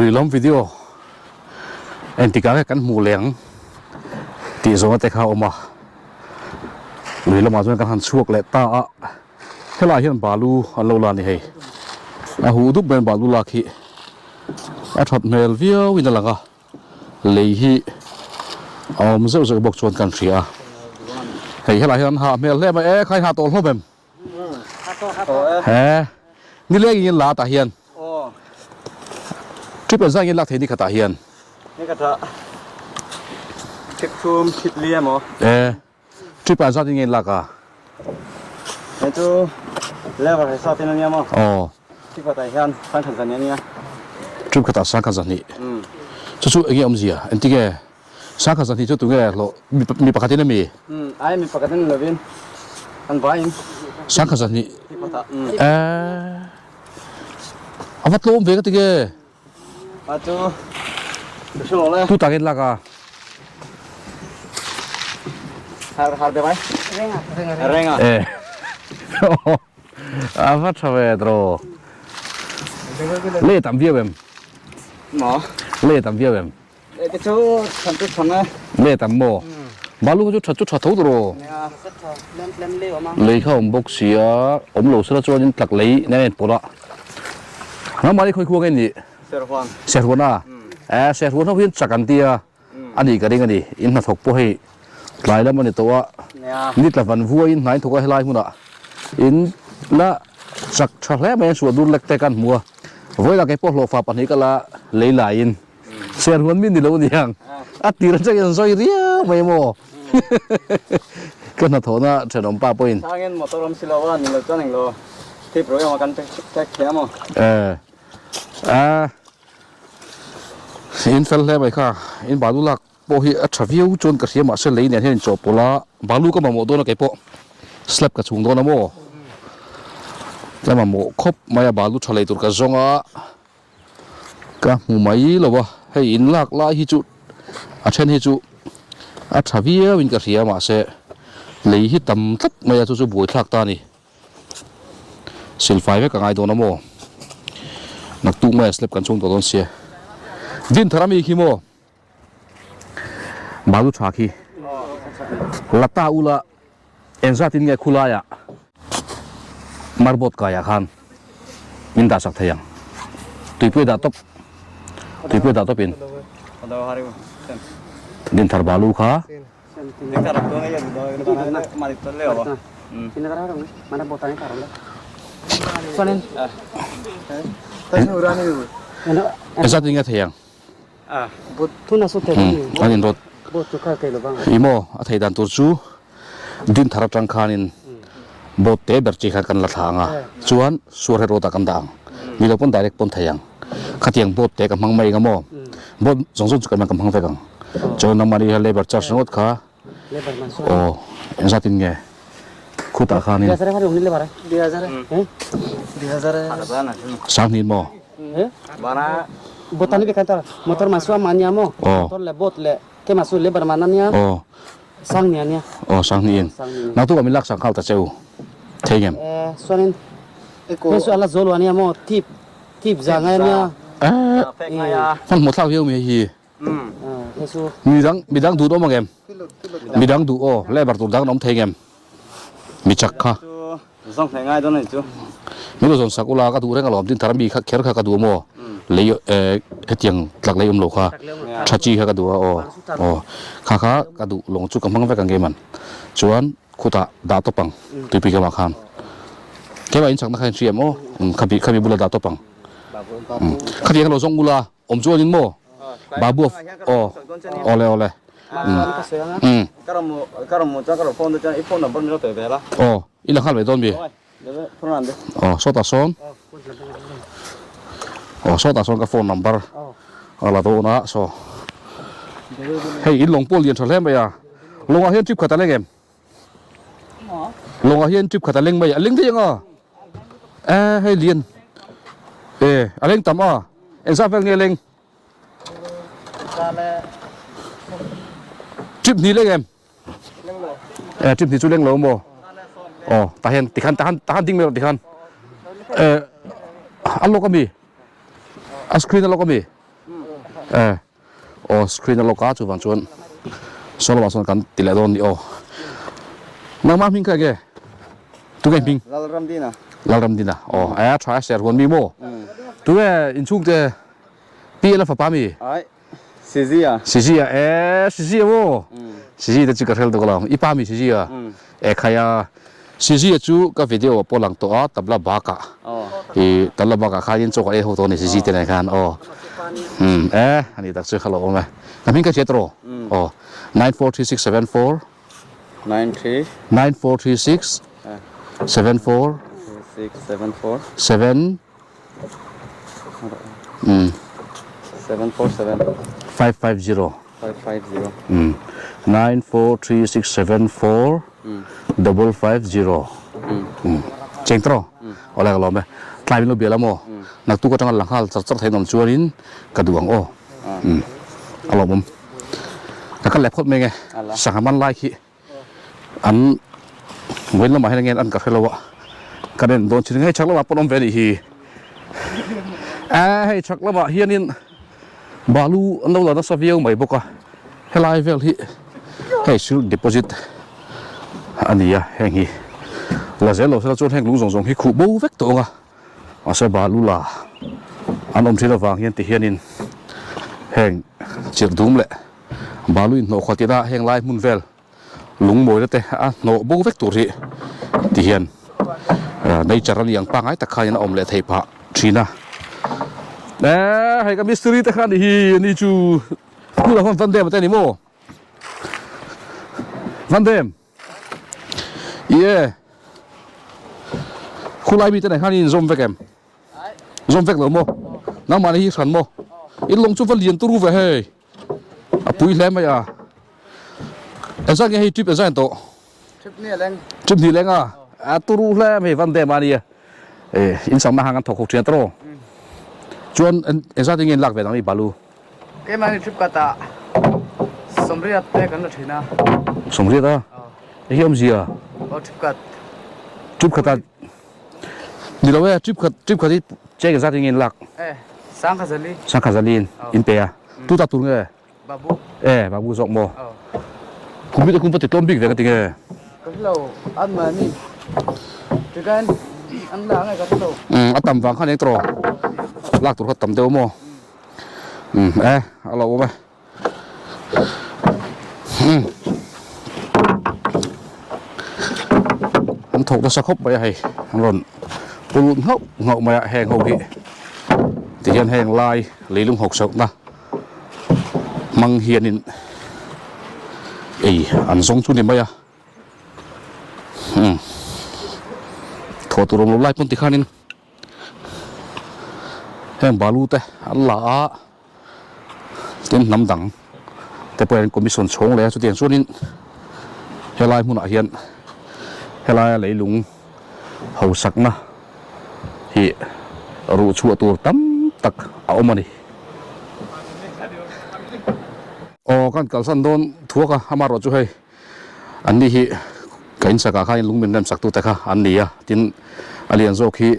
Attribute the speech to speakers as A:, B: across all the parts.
A: Lui lam video engtikah nge kan hmuh leh ang tih zawhna te kha a awm a, lui lamah chuan kan han chhuak leh ta a, helaiah hian balu an lo la a ni hei, a huh dup mai balu lak hi a that hmel viau in a lang a, lei hi a awm zeuh zeuh bawk chuan kan hria a, hei helaiah hian an hah hmel hle mai e khai hah tawh hlawm em. He nileng in la tah hian trip an zang in lak thei ni khatah hian.
B: Ni khatah trip thum trip li emaw.
A: E trip an zat in nge in lak a.
B: He chu level he sat in ania maw.
A: Aw.
B: Trip khatah hian sang khat zahnih ania.
A: Trip khatah sang khat zahnih. Chu chu enge awmzia engtinge Sangha zahnih chu tunge hlawh mi pakhatin a mi?
B: Umm ai mi pakhatin lovin an vaiin.
A: Sangha zahnih eh a va tlawm ve ka ti nge?
B: A chu ka hre lo le.
A: Tu takin lak a?
B: Har har de mai.
C: Renga.
B: Renga.
A: Eh a va tha ve tawh. Lei tam viau em?
B: Maw?
A: Lei tam viau em?
B: Te chu than chu than e.
A: Nge tam maw? Balu kha chu tha chu tha tho tawh. Lei kha awm bawk sia, awm lo sela chuanin tlak lei nen a inpawlh a. Nangmahni khawi khuang nge nih?
B: Serhuan.
A: Serhuan a? Eh, Serhuan ho hian chak an tia a nih ka ring a ni. In hnathawk pawh hei tlai lam a ni tawh a. Ni tla van vuaiin hna in thawk a helai hmunah in la chak tha hle mai a, suah dur lek te kan hmu a. Vawilah keipawh hlawhfa pahnih ka la lei laiin. Serhuan mi ni lo aniang a tir atang hian zawi riau mai maw ka hnathawhna thenawm pa pawhin.
B: Sangin motor awm si lo a ni lo chuan englo tip ro emaw kan check thei a maw.
A: Eh a in fel hle mai kha in balu lak pawh hi a tha viau chuan ka hria mahse lei nen hian inchawhpawlh a balu ka mamawh dawn a keipawh slab ka chhung dawn a maw ka mamawh khawp mai a balu tha lei tur ka zawng a. Ka hmu mai lo a, hei in lak lai hi chu a then hi chu a tha viau in ka hria mahse lei hi tam tlat mai a chu chu buaithlak ta a ni. Silfai vek a ngai dawn a maw? Naktuk maia slab kan chhung tawh dawn sia. Dinthar ami khi maw? Balu tha khi la ta ula engzat in nge khulaiah marbot kaiah khan min dah sak thei ang tuipui dah tawp tuipui dah tawp in dinthar balu kha. Engzat in nge thei ang. An inrawt i maw a thei dan tur chu din thar atang khanin boat te ber chi khan kan la thla ang a chuan suarhe road ah kan dah ang ni lo pawn direct pawn thei ang khatiang boat te ka hmang mai ang a maw boat zawng zawng chu kan hmang vek ang chuan nangmahni hian labour charge ringawt kha aw engzat in nge khutah khanin Sanghnih maw? Aw. Aw. Aw Sanghnih in. Naktuk ah min lak sang khal ta che u. Thei ngem? Eh, hmanhmawh thlak viau mai hei hi. Midang midang duh awm ang em? Midang duh aw labour tur dang an awm thei ngem? Mi chak kha. Min lo zawn sak ula ka duh reng alawm tin thar mi kha kher kha ka duh maw? Lei eh hetiang tlak lei awm lo kha tha chi kha ka duh a aw aw kha kha ka duh lawng chu ka hmang vek ang keimah chuan khutah dah tawp ang tuipui keimah khan keimah inchakna kha inhria em aw khabi khabi bulah dah tawp ang khatiang kha lo zawng ula. Awm chuan in maw? Babu aw awle awle. Umm. Aw i la nghal mai dawn mi? Aw sawtah sawn aw sawtah sawn ka phone number a la dawn a saw hei in lawng pawh lian tha hle mai a lawngah hian trip khat a leng em? Lawngah hian trip khat a leng mai a leng daih ang a eh hei lian eh a leng tam a engzat vel nge leng trip hnih leng em eh trip hnih chu leng lo maw aw tah hian tikhan tahan tahan ding mai rawh tikhan eh a lawk ami a screen a lawk ami. Eh aw screen a lock a chuvang chuan saw lamah sawn kan ti leh dawn ni aw. Nangmah hming kha enge? Tunge hming?
B: Lalramdina.
A: Lalramdina aw eh tha e ser huan mi maw? Tunge inchhungte Pi la fapa mi?
B: Ai Sizia.
A: Sizia eh Sizia maw? Sizia te chu ka hrel deuh lo i pa mi Sizia eh khaia Sizia chu ka video ah pawh lang tawh a tabla bakah i tabla bakah khanin chaw ka ei ho tawh a ni Sizia te nen khan aw umm eh ani tak chu ka lo awm e ka hming ka hriat rawh aw 943674
B: 93
A: 9436 74
B: 6 7 4
A: 7 umm
B: 7 4 7
A: 550
B: 5 5 0
A: umm 9 4 3 6 7 4 double 5 0 umm cheng tawh awle ka lawm e tlai min lo bia la maw naktuk atanga la nghal char char thei nawm chuanin ka duh ang aw umm a lawmawm ka kal leh phawt mai nge sangha man lai khi An vawiin lamah hian enge an ka hre lo a, kan en dawn chin hei chhak lamah pawn awm ve a nih hi. Eee hei chhak lamah hianin balu an lo la nasa viau mai bawk a, helai vel hi hei silk deposit a ni a, heng hi la zel lo sela chuan heng lung zawng zawng hi khuh bo vek tawh ang a, mahse balu la an awm thin avang hian ti hianin heng chirh dum leh Balu inhnawh khaw tihna heng lai hmun vel lung mawina te a hnawh bo vek tur hi ti hian nature a ni ang pangngai tak khanin a awm leh theih phah thin a. Eee hei ka mistiri te kha a ni hi ani chu hmunah khawn Vandem te a ni maw? Vandem Ie Khulai mite nen khan in inzawm vek em? Zawm vek lo maw? Nangmahni hi hran maw? In lawng chu va lian turu ve hei. A pui hle mai a. Engzat nge hei trip engzat in tawh?
B: Trip hnih leng.
A: Trip hnih leng a? A turu hle mai van dem a nia. E in sakna hang an thawk ho thin a tawh. Chuan engzat in nge in lak ve nang ni balu?
B: Keimahni trip ka tah sawmriat te kan la thin a.
A: Sawmriat a? Hei hi awmzia?
B: Aw trip kat.
A: Trip khat a Ni lo e, trip khat trip khat hi cheng zat in nge in lak?
B: E, Sangkha Zali.
A: Sangkha Zali in in pe a. Tu ta tur nge?
B: Babu.
A: E, Babu zawk maw? Kum hi te kum va ti tlawm bik ve ka ti nge?
B: Ka hre lo, an mahni tikan an la nge ka hre lo.
A: Umm, a tam vang khan eng tawh lak tur kha tam deuh maw? Umm, e, a lo awm e. An thawk nasa khawp mai a hei an rawn pu lut nghauh nghauh mai a heng ho hi tihian heng lai leilung hawk chhohna hmang hianin ei an zawng chu ni mai a thawh tur awm lo lai pawn tikhanin heng balu te an la a. Tin hnam dang te pawh hian commission chhawng leh a chutiang chuanin helai hmunah hian helaia leilung hausakna hi ruh chhuah tur tam tak a awm a ni. Aw kan kalsan dawn thuak a amaherawh chu hei an ni hi ka insakah khan lung min remsak tute kha an ni a tin a lian zawk hi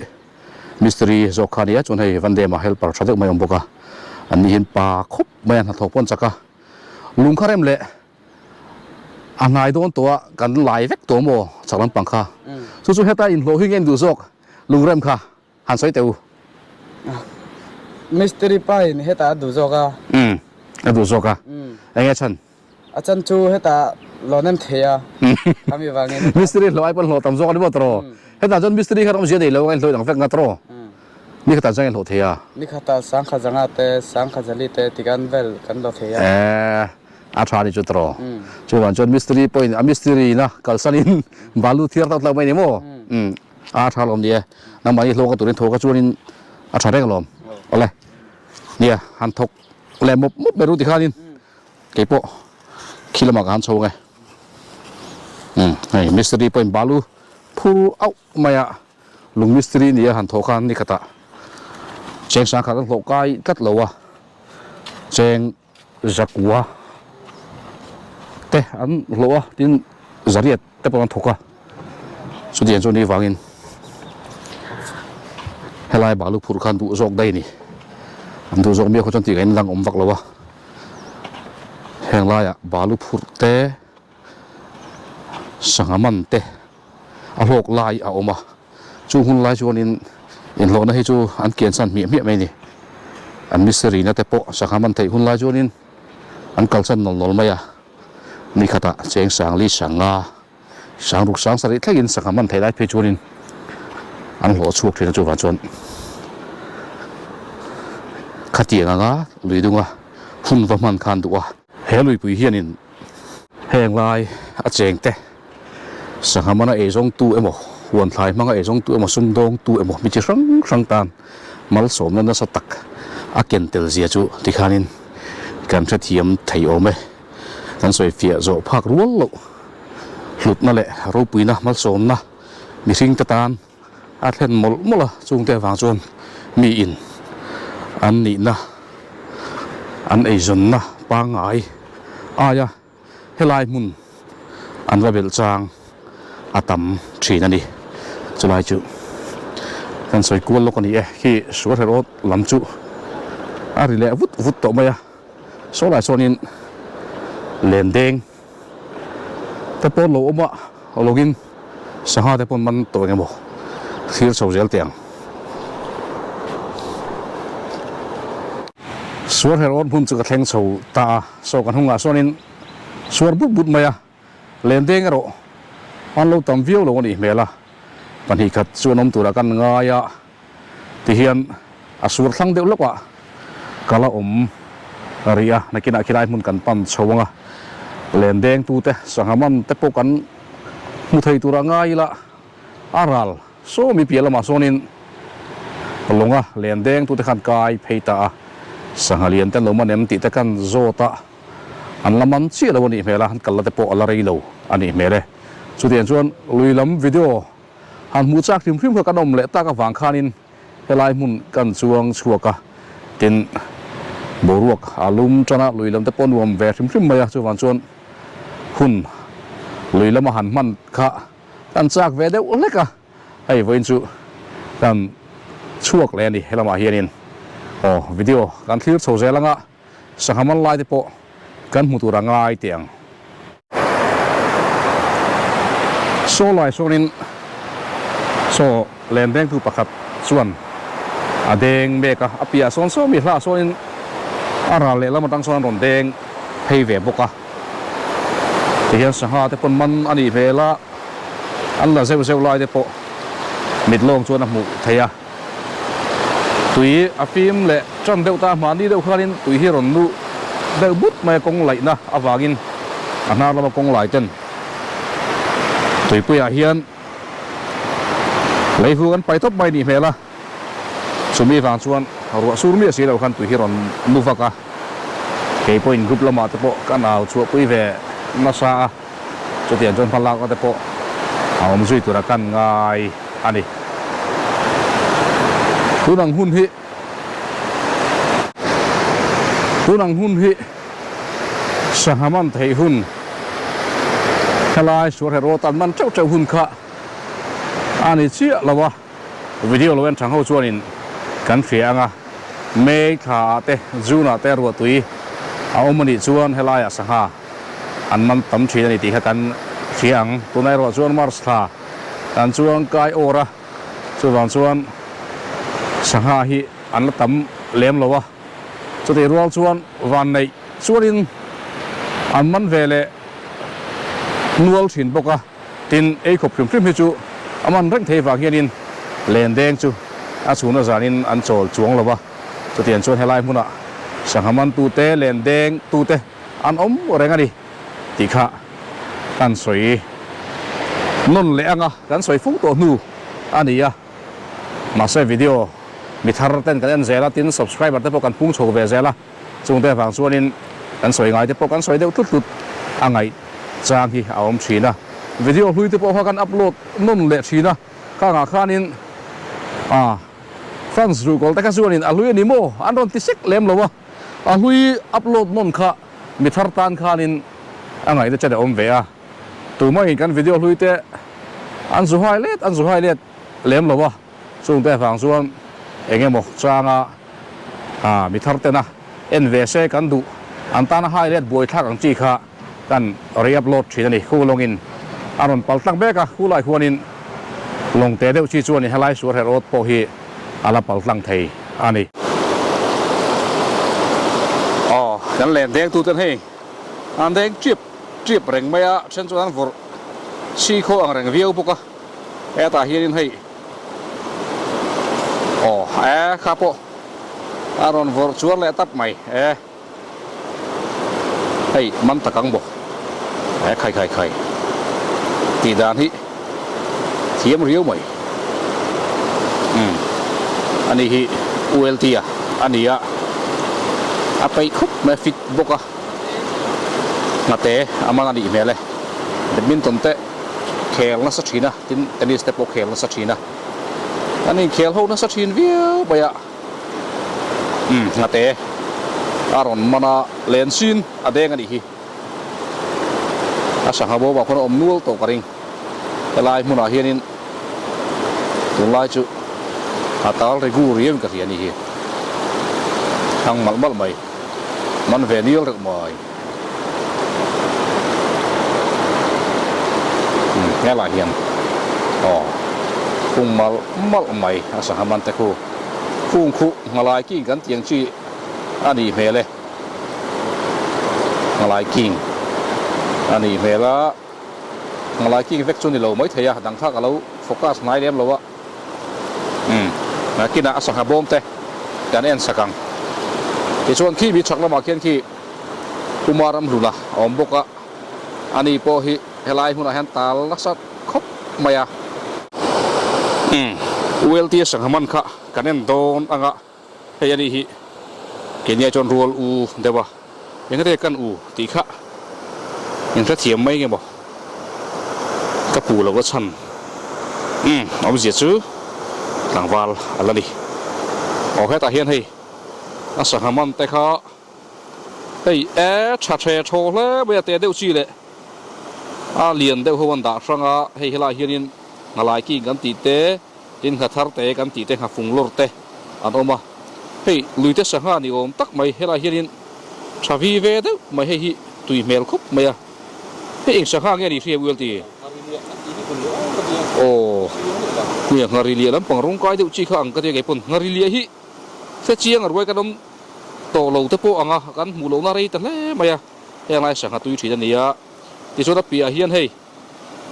A: Mistiri zawk kha a nia chuan hei Vandema helper tha deuh mai a awm bawk a, an ni hian pa khawp mai a hnathawk pawh an chak a, lung kha rem leh a hnai dawn tawh a kan lai vek tawh maw chak lampang kha chu chu heta inhlawh hi nge an duh zawk lung rem kha han sawi teh u.
B: Mistiri pa in hetah a duh zawk a.
A: Umm a duh zawk a, eng nge chhan?
B: A chan chu hetah lawn em thei a, khami vangin.
A: Mistiri hlawh ai pawn hlawh tam zawk a ni maw tawh? Hetah chuan mistiri khan awmzia nei lo a inhlawh dang vek nga tawh? Ni khatah chuan inhlawh thei a.
B: Ni khatah sangkhat zanga te, sangkhat zali te ti kan vel kan hlawh thei a.
A: Eeh, a tha a ni chu tawh. Chuvang chuan mistiri pawhin a mistiri ina kalsanin balu thiar tawk tawk mai a ni maw? Umm, a tha alawm ni e. Nangmahni hlawh ka turin tho ka chuanin a tha reng alawm. Awle, nia han thawk leh mawp mawp mai ru tikhanin. Kei pawh khi lamah ka han chho ang e. Umm hei mistiri pawhin balu phur auh mai a, lung mistiri nia han thawh khan ni khatah cheng sang khat an hlawh kai tlat lo a, cheng zakua te an hlawh a tin zariat te pawh an thawk a, chutiang chu ni vangin helai balu phur khan duh zawk daih a ni. An duh zawk miau kha chuan tih ngaihna dang awm vak lo a. Heng laiah balu phurh te, sangha man te a hlawk lai a awm a. Chu hun lai chuanin inhlawhna hi chu an kian san hmiah hmiah mai a ni. An mistiri na te pawh sangha man theih hun lai chuanin an kalsan nawl nawl mai a. Ni khatah cheng sang li sang nga sang ruk sang sarih thlengin sangha man theih lai phei chuanin an hlawh chhuak thin a chuvang chuan khatiang anga lui dunga hun va hman khan duh a. He luipui hianin heng lai a cheng te sangha mana eizawng tu emaw huan thlai hmanga eizawng tu emaw sumdawng tu emaw mi chi hrang hrang tan malsawmna nasa tak a ken tel zia chu tikhanin kan hrethiam thei awm e. Kan sawi fiah zawh phak rual loh hlutna leh ropuina malsawmna mihring te tan a thlen mawlh mawlh a, chungte avang chuan miin an nihna, an eizawnna pangngai aia helai hmun an va belh chang a tam thin a ni. Chulai chu kan sawi kual lawk a ni e, khi Suarherawt lam chu a ri leh vut vut tawh mai a. Saw lai chuanin len deng te pawn lo awm a lawngin sangha te pawn man tawh eng emaw thlir chho zel teh ang. Suar her awn hmun chu ka thleng chho ta a, saw kan hungah chuanin suar but but mai a, len deng erawh an lo tam viau lo a nih hmel a, pahnih khat chu an awm turah kan ngai a. Tihian a sur thlang deuh lawkah ka la awm rih a, nakinah khilai hmun kan pan chho ang a, len dengtute sangha man te pawh kan hmu thei tur a ngai ila a ral sawmi piah lamah sawnin lawnga len dengtute khan kai phei ta a, sangha lian te an lo man em tih te kan zawt a, an la man chiah lo a nih hmel a, an kal la te pawh a la rei lo a nih hmel e. Chutiang chuan lui lam video. Han hmuh chak hrim hrim kha kan awm leh tak avang khanin helai hmun kan chuang chhuak a, tin boruak a lum tan a, lui lam te pawh nuam ve hrim hrim mai a, chuvang chuan hun lui lama han hman kha kan chak ve deuh hlek a, hei vawiin chu kan chhuak leh a ni helamah hianin aw video kan thlir chho zel anga. Sangha man lai te pawh kan hmu tur a ngai teh ang. Saw lai sawnin saw len dengtu pakhat chuan a deng mek a, a piah sawn saw mi hlah sawnin a ral lehlam atang chuan an rawn deng phei ve bawk a. Tihian sangha te pawn man a nih hmel a, an la zeuh zeuh lai te pawh mit lawng chuan a hmuh theih a. Tui a fim leh tan deuh ta mahni deuh khanin tui hi rawn luh deuh but mai a kawng laihna avangin a hnar lama kawng lai ten tuipuiah hian lei hu kan pai tawp mai nih hmel a, chumi vang chuan ruah sur miah si lo khan tui hi rawn nu vak a, kei pawhin group lamah te pawh ka nau chhuahpui ve nasa a. Chutiang chuan hmalakna te pawh a awm zui tura kan ngai a ni. Tun ang hun hi Tun ang hun hi sangha man theih hun helai suarherawt an man teuh teuh hun kha a ni chiah lo a. Video lo en thang ho chuanin kan hria ang a, May thla ah te June ah te ruahtui a awm a nih chuan helaiah sangha an man tam thin a ni tih kha kan hria ang. Tunah erawh chuan March thla kan chuang kai awr a, chuvang chuan sangha hi an la tam lem lo a, chutih rual chuan vanneih chuanin an man ve leh nual thin bawk a. Tin, ei khawp hrim hrim hi chu a man reng thei vang hianin len deng chu a chhuna zanin an chawl chuang lo va, chutiang chuan helai hmunah sangha mantute, len deng tute an awm reng a ni tih kha kan sawi nawn leh ang a, kan sawi fo tawh hnu a ni a, mahse video mi thar ten kan en zel a, tin subscriber te pawh kan pung chho ve zel a. Chungte avang chuanin kan sawi ngai te pawh kan sawi deuh tlut tlut a ngaih chang hi a awm thin a. Video hlui te pawh kha kan upload nawn leh thin a, khangah khanin a fans ruhkawl te kha chuanin a hlui a ni maw an rawn ti sek lem lo a, a hlui upload nawn kha mi thar tan khanin a ngaihna chen a awm ve a. Tumah-in kan video hlui te an zu hai let an zu hai let lem lo a, chungte avang chuan eng emaw changa. A mi thar tena en ve se kan duh an tana hai let buaithlak ang chi kha kan re-upload thin a ni. Khu lawngin a rawn pal tlang mek a, khu lai huanin lawng te deuh chi chuanin helai Suarhe Road pawh hi a la pal tlang thei a ni. Aw, kan len deng tuten hei an deng chip chip reng mai a, then chuan an vawrh chhi khaw ang reng viau bawk a, hetah hianin hei aw e kha pawh a rawn vawrh chuar leh tap mai e. Hei man tak ang bawk e khai khai khai tih dan hi thiam riau mai umm ani hi ULT a a ni a a peih khawp mai a fit bawk a hnate a man a nih hmel e badminton te khel nasa thin a tin tennis te pawh khel nasa thin a an inkhel ho nasa thin viau mai a. Umm nghate a rawn man a len sin a deng a nih hi. A sangha bawm ah khuan a awm nual tawh ka ring. Helai hmunah hianin tunlai chu a tal regu riau in ka hria a nih hi. Thang malh malh mai. Man ve nial reuh mai. Umm helai hian aw hung malh malh mai a sangha man te khu. Khung khuh Nghalai King kan tih ang chi a nih hmel e. Nghalai King a nih hmel a, Nghalai King vek chu ni lo mai thei a, dang kha ka lo focus hnai lem lo a. Umm, nakinah a sangha bawm te kan en sak ang. Tichuan khi mi chhak lamah khian khi Puma Ramhluna a awm bawk a, ani pawh hi helai hmunah hian tal nasa khawp mai a. Umm, ULT sangha man kha kan en dawn anga hei ani hi keini ah chuan rual u deuh a, engate kan u tih kha in hrethiam mai nge maw ka pu lo a chhan umm awmzia chu tlangval a la ni. Aw hetah hian hei a sangha man te kha Hei e tha the thaw hle mai a te deuh chi leh a lian deuh ho an dah hrang a, hei helaiah hianin nghalai king kan tih te, tin ngha thar te kan tih te, ngha fung lawr te an awm a, hei luite sangha ni awm tak mai helaiah hianin tha vi ve deuh mai hei hi tui hmel khawp mai a, hei eng sangha nge a nih hria u Elti? Aw nia nghari liah lampang rawng kai deuh chi kha ang ka tia kei pawn nghari liah hi hre chiang a ruai kan awm. Tawh lo te pawh anga kan hmuh lohna rei ta hle mai a, heng lai sangha tui thin a ni a. Tichuan a piahah hian hei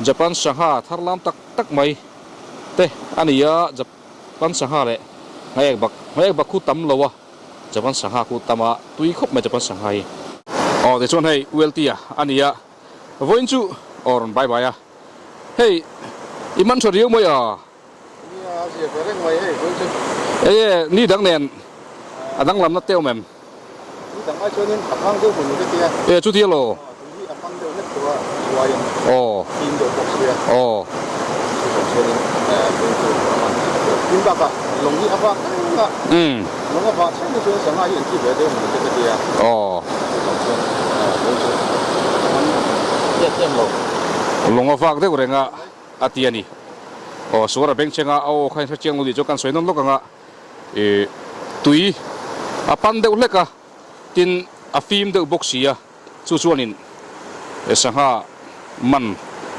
A: Japan sangha thar lam tak tak mai te a ni a, Japan sangha leh Ngaiek bak Ngaiek bak khu tam lo a, Japan sangha khu tam a, tui khawp mai Japan sangha hi. Aw tichuan hei ULT a a ni a, vawiin chu aw rawn bye bye a, hei i man tha riau mai a. Enge ni dang nen a danglamna te awm em? E chuti elaw? Aw. Aw. Umm. Aw. Lawng a vak deuh reng a. A ti a ni. Aw, suar a beng cheng a, a aw kha in hrechiang lo nih chuan kan sawi nawn lawk ang a, ih, tui a pan deuh hlek a, tin a fim deuh bawk si a, chu chuanin sangha man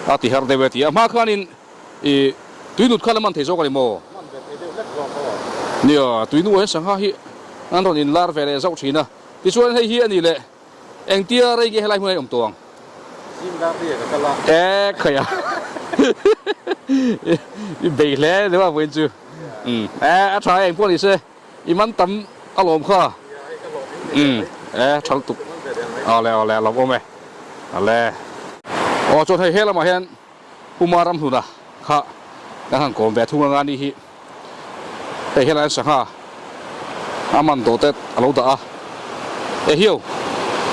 A: a ti har deuh e ti a, hma khanin ih, tui nut kha la man thei zawk a ni maw? Nia, tui nu ah hian sangha hi an rawn inlar ve leh zauh thin a, tichuan hei hi a ni leh. Engtia rei nge helai hmun a awm tawh ang?
B: Zing dar ria ka kal a.
A: E khaih a. I bei hle deuh a vawiin chu. Umm e a tha e engpawh ni se i man tam a lawm kha. Umm e tha lutuk. Awle awle a lawmawm e. Awle. Aw chuan hei he lamah hian Puma Ramhluna kha kan han kawm ve thung anga ni hi hei helai an sangha a man tawh te a lo dah a e hiau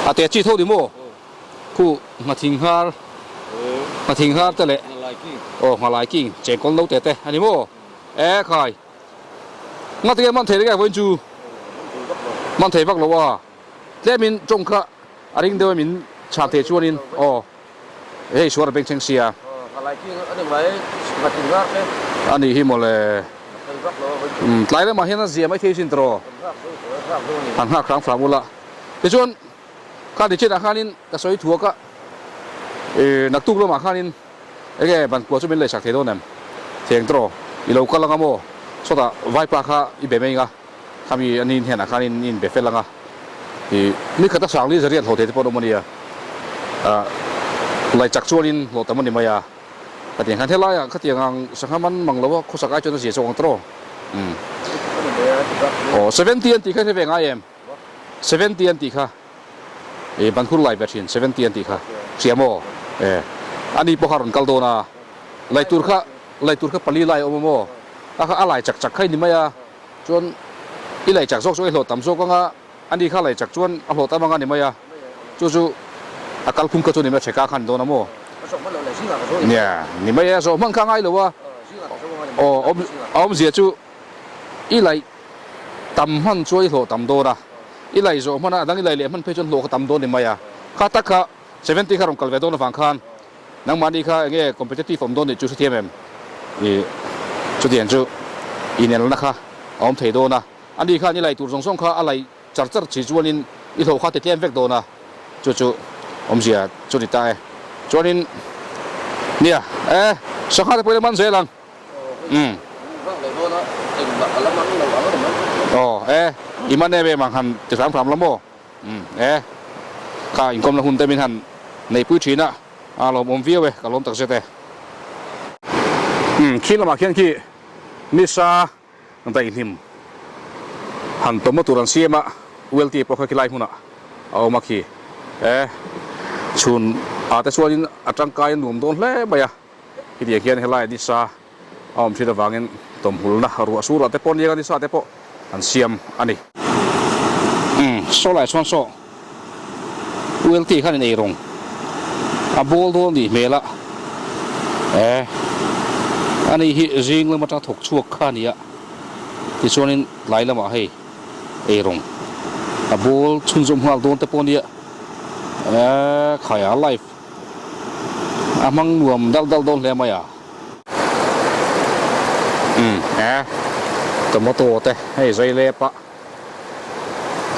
A: a te chi tho ni maw khu nghathing nghar nghathing nghar te leh aw nghalai king chengkawl no te te a ni maw e khai ngatinge man thei reng e vawiin chu man thei vak lo a tlemin tawng kha a ring deuh a min chhan thei chuanin aw. Hei suar a beng thleng sia. A nih hi mawle. Umm tlai lamah hian a zia maithei sin tawh. Han nghak hrang fram ula. Tichuan kha ni chinah khanin ka sawi thuak a, ih naktuk lamah khanin enge bankua chu min leisak thei dawn em? Theng tawh i lo kal anga maw? Sawtah vaipa kha i be mai anga, khami a ni hnenah khanin i inbe fel anga, ih ni khat a sangli zariat hlawh thei te pawh an awm a nia, ah laichak chuanin hlawh tam a ni mai a. Khatiang khan helaiah khatiang ang sangha man mang lo a khawsak ai chuan a zia chawk ang tawh. Umm. Aw 70 an tih kha i hre ve ngai em? 70 an tih kha i ban khur lai ve thin 70 an tih kha hria maw? E ani pawh kha a rawn kal dawn a lai tur kha lai tur kha pali lai a awm a maw? A kha a lai chak chak kha i ni mai a chuan i lai chak zawk chu i hlawh tam zawk ang a. Ani kha lei chak chuan a hlawh tam anga ni mai a, chu chu a kalphung kha chu ni mai a, chheka khan dawn a maw? Nia, ni mai e, zawh hman kha ngai lo a, aw a awmzia chu i laih tam hman chuan i hlawh tam dawn a, i laih zawh hman a, a dang i laih leh hman phei chuan hlawh kha tam dawn ni mai a, kha tak kha 70 kha rawn kal ve dawn avang khan Nangmahni kha enge competitive awm dawn nih chu hrethiam em? I chutiang chu inelna kha a awm thei dawn a, ani khan i laih tur zawng zawng kha a laih char char chi chuanin i hlawh kha ti tlem vek dawn a, chu chu awmzia chu ni ta e. Chuanin nia e, sangha te pawhin a man zel ang. Umm. Aw e, i man em em ang han ti hram hram la maw? Umm e, kha inkawmna hun te min han neihpui thin a, a lawmawm viau e, ka lawm takzet e. Umm khi lamah khian khi nisa daihlim han tawmna tur an siam a, ULT pawh kha khilai hmunah a awm a khi e, chhun ah te chuanin a tangkai a nuam dawn hle mai a, khitiang khian helai nisa a awm thin avangin tawmhulna ruah surah te pawh nia nisa te pawh an siam a ni. Umm saw lai chuan saw ULT khan in ei rawng a bawl dawn nih hmel a e ani hi zing lam atanga thawk chhuak kha a ni a tichuanin tlai lamah hei ei rawng a bawl chhunzawm nghal dawn te pawh a nia e khaia life a hmang nuam dal dal dawn hle mai a. Umm e tomato te hei zai lep a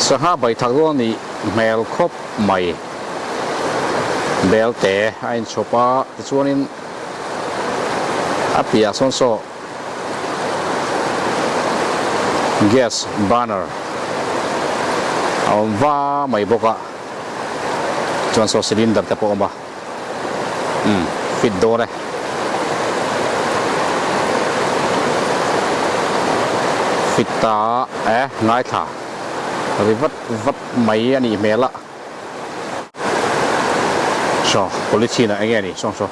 A: sangha bai thak dawn a nih hmel khawp mai bel te a inchhawp a tichuanin a piah sawn saw gas burner a awm va mai bawk a chuan saw cylinder te pawh a awm a. Umm fit dawn e. Fit ta e ngaithla ri vat vat mai a nih hmel a. Saw polythene ah enge a nih saw saw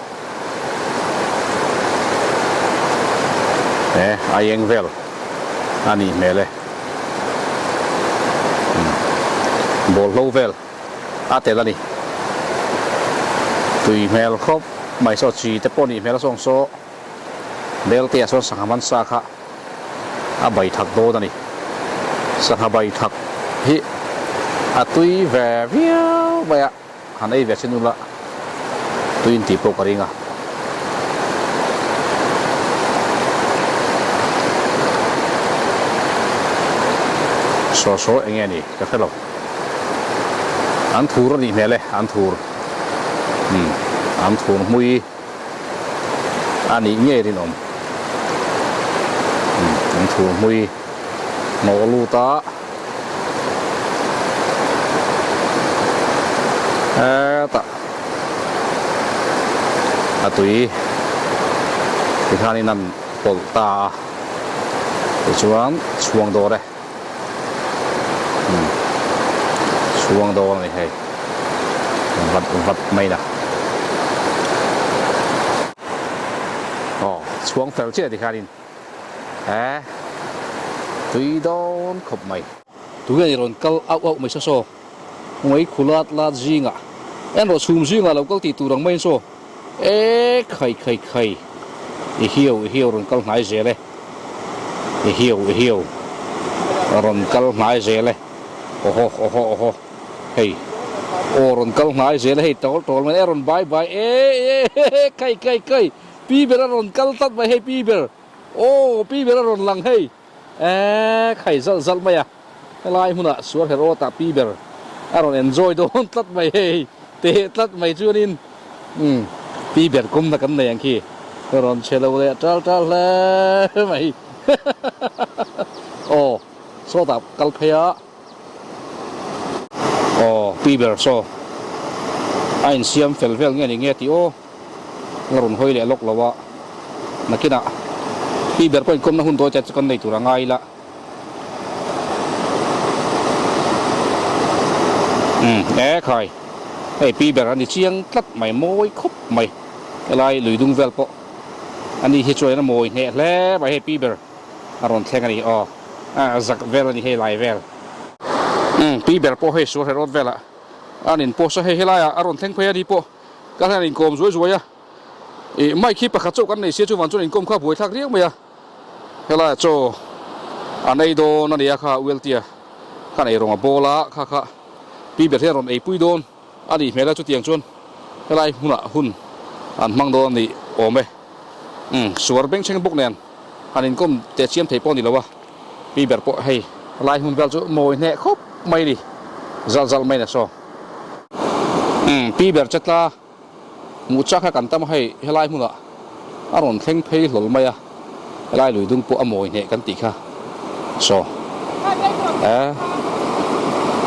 A: e a eng vel a nih hmel e. Umm bawlhlo vel. a tel a ni. Tui hmel khawp mai saw chi te pawh nih hmel a sawng saw bel te ah sawn sangha man sa kha a bai thak dawn a ni. Sangha bai thak hi a tui ve viau mai a, han ei ve chin ula tui in tih pawh ka ring a. Saw saw eng nge ni ka hre lo. An thur a nih hmel e, an thur. Umm, an thur hmui a nih ngei rinawm. Umm, an thur hmui hnawh lut a. Hetah a tui tikhanin an pawlh ta a, tichuan chhuang dawr e. Chhuang dawn a ni hei vat vat mai na aw chhuang fel chiah tikhanin he tui dawn khawp mai. Tunge ni rawn kal auh auh mai saw saw mei khu lat lat zingah en rawh chhum zingah lo kal tih tur ang maiin saw e khai khai khai i hiau i hiau rawn kal hnai zel e i hiau i hiau rawn kal hnai zel e awhaw awhaw awhaw hei aw rawn kal hnai zel e hei tawl tawl mai e rawn bai bai e e khai khai khai pi ber a rawn kal tlat mai hei pi ber. Aw pi ber a rawn lang hei. Eee khai zalh zalh mai a, helai hmunah suar her awtah pi ber a rawn enjoy dawn tlat mai hei, teh tlat mai chuanin umm pi ber kawmna kan nei ang khi rawn che lo leh tal tal hle mai aw sawtah kal phei a aw pi ber saw a insiam fel vel nge ni nge tih aw. La rawn hawi leh lawk lo a, nakinah pi ber pawh inkawmna hun dawi te chu kan nei tur a ngai ila. Umm e khai, hei pi ber a ni chiang tlat mai, mawi khawp mai, helai lui dung vel pawh a ni hi chuan a mawi hneh hle mai, hei pi ber a rawn thleng a ni aw, a zak vel a ni hei lai vel. Umm pi ber pawh hei sual hrerawt velah a rawn inpost a, hei helaiah a rawn thleng phei a ni pawh. Ka hian inkawm zuai zuai a, ih mic hi pakhat chauh kan nei sia chuvang chuan inkawm kha a buai thlak riau mai a, helaiah chaw an ei dawn a nia kha Ueltia khan ei rawng a bawl a, kha kha pi ber hian rawn eipui dawn a nih hmel a, chutiang chuan helai hmunah hun an hmang dawn a ni awm e. Umm suar bengchheng bawk nen han inkawm teh chiam thei pawh a ni lo a, pi ber pawh hei helai hmun vel chu mawi hneh khawp mai a ni, zal zal mai na saw. Umm pi ber chetla hmuh chak kha kan tam a hei helai hmunah a rawn thleng phei hlawl mai a, helai lui dung pawh a mawi hneh kan tih kha saw e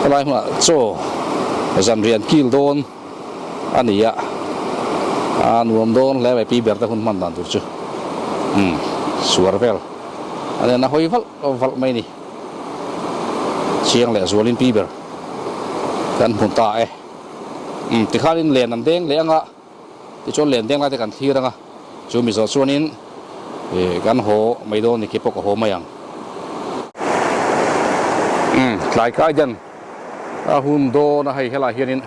A: helai hmunah chaw zanrian kil dawn a ni a, a nuam dawn hle mai pi ber te hun hman dan tur chu umm suar vel a nen a hawi valh valh mai a ni. Chiang leh zualin pi ber kan hmu ta e. Umm tikhanin len an deng leh anga tichuan len deng lai te kan thlir anga chu mi zawh chuanin ih kan haw mai dawn ni khi pawh ka haw mai ang. Umm tlai kai den a hun dawn a hei helai hianin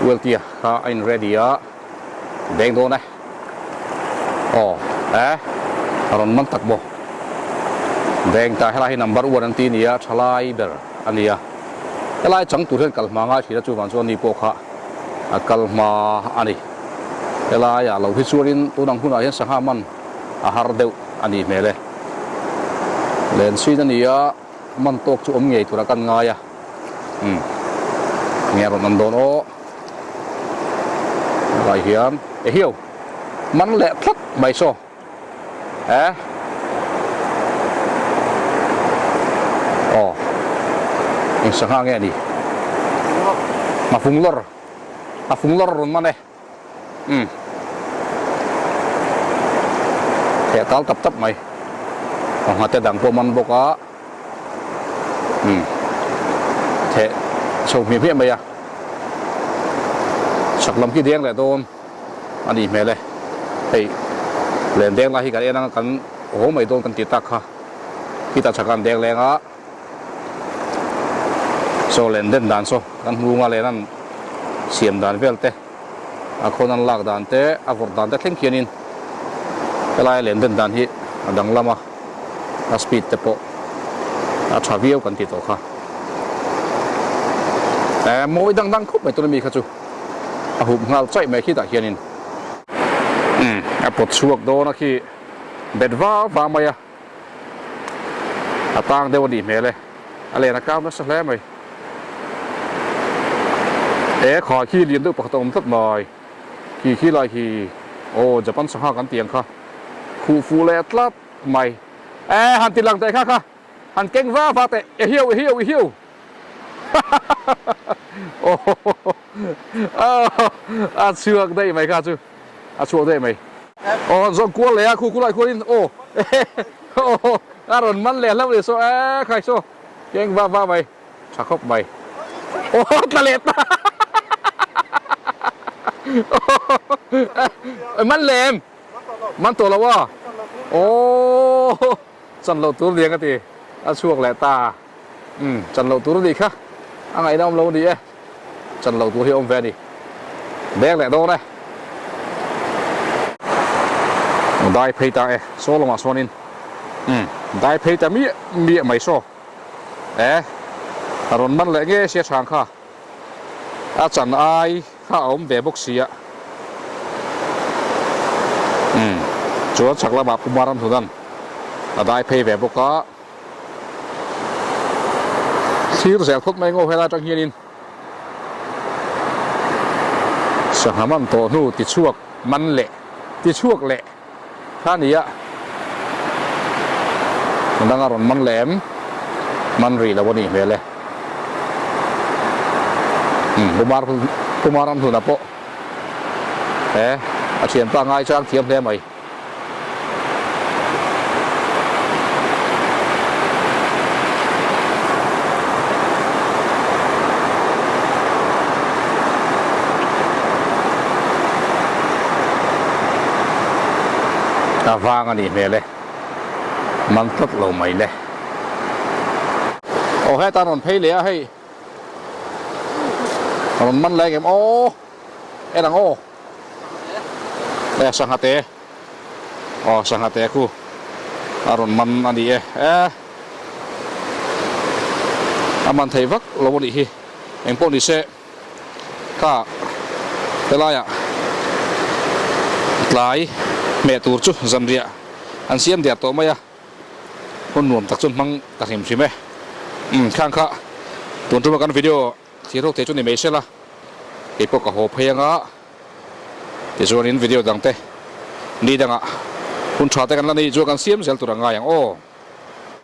A: Ueltia kha a in ready a deng dawn e. Aw eh a rawn man tak maw? Beng ta helai hi number one an ti nia thalai ber a nia. Helai chang tur hian kal hma ngai thin a chuvang chuan ni pawh kha a kal hma a ni. Helaiah lo hi chuanin tun ang hunah hian sangha man a har deuh a nih hmel e. Lenchhin a ni a, man tawk chu awm ngei tura kan ngai a. Umm nge a rawn awm dawn aw. Helai hian ehiau man leh tlat mai saw eh aw eng sangha nge a ni a fung lawr a fung lawr a rawn man e umm theh tal tap tap mai a nghate dang pawh man bawk a. Umm theh chho hmiah hmiah mai a, chhak lam khi deng leh dawn a nih hmel e, hei len deng lai hi kan en anga kan haw mai dawn kan tih tak kha khitah chhak an deng leng a, saw len den dan saw kan hmu anga len an siam dan vel te a khawn an lak dan te a vawrh dan te thleng khianin helai len den dan hi a danglam a. A speed te pawh a tha viau kan ti tawh kha. Eh mawi dang dang khup mai tuna mi kha chu a hup nghal chaih mai khitah hianin umm a pawt chhuak dawn a khi bet va va mai a, a tang deuh a nih hmel e, a len a kau nasa hle mai. Eh kha khi lian deuh pakhat a awm tlat mai. Khi khi lai khi aw Japan sangha kan tih ang kha khuh fuh leh tlat mai e han ti lang teh kha kha han keng va va teh e hiu e hiu e hiu aw a chhuak daih mai kha chu a chhuak daih mai aw han zawng kual leh a khu khu lai khuanin aw aw a rawn man leh hlauh leh saw e khai saw keng va va mai. Tha khawp mai. Aw tla leh ta. Man lem. Man tawh lo a. Aw chan loh tur liang a ti. A chhuak leh ta. Um chan loh tur a nih kha. A ngaihna awm lo a ni e. Chan loh tur hi a awm ve a ni. Beng leh dawn e. Dai phei ta e. Saw lamah sawn in. Um dai phei ta miah miah mai saw. E, a rawn man leh nge sia chhang kha a chan ai kha a awm ve bawk si a. Umm, chuan chhak lamah Pu Maram Hnunan. A dai phei ve bawk a. Thlir zel phawt mai ngaw helai atang hianin sangha man tawh hnu ti chhuak man leh ti chhuak leh kha a ni a. Danga rawn man leh em? Man rih lo a nih hmel e. Umm Pumar Pumar ram hnunah pawh he a thianpa ngaichang thiam hle mai. A vang a nih hmel e, man tlat lo mai le. Aw heta rawn phei leh a hei, rawn man leh ngem aw, en ang aw. E sangha te aw sangha te khu a rawn man a ni e e a man thei vak lo a nih hi eng pawh ni se kha helaiah tlai hmeh tur chu zanriah an siam der tawh mai a. Hun nuam tak chu hmang ta hrim hrim e umm khang kha tun tuma kan video thlir ho thei chu ni mai sela kei pawh ka haw phei anga tichuanin video dang te ni dangah hun tha te kan la nei chu kan siam zel tur a ngai ang aw.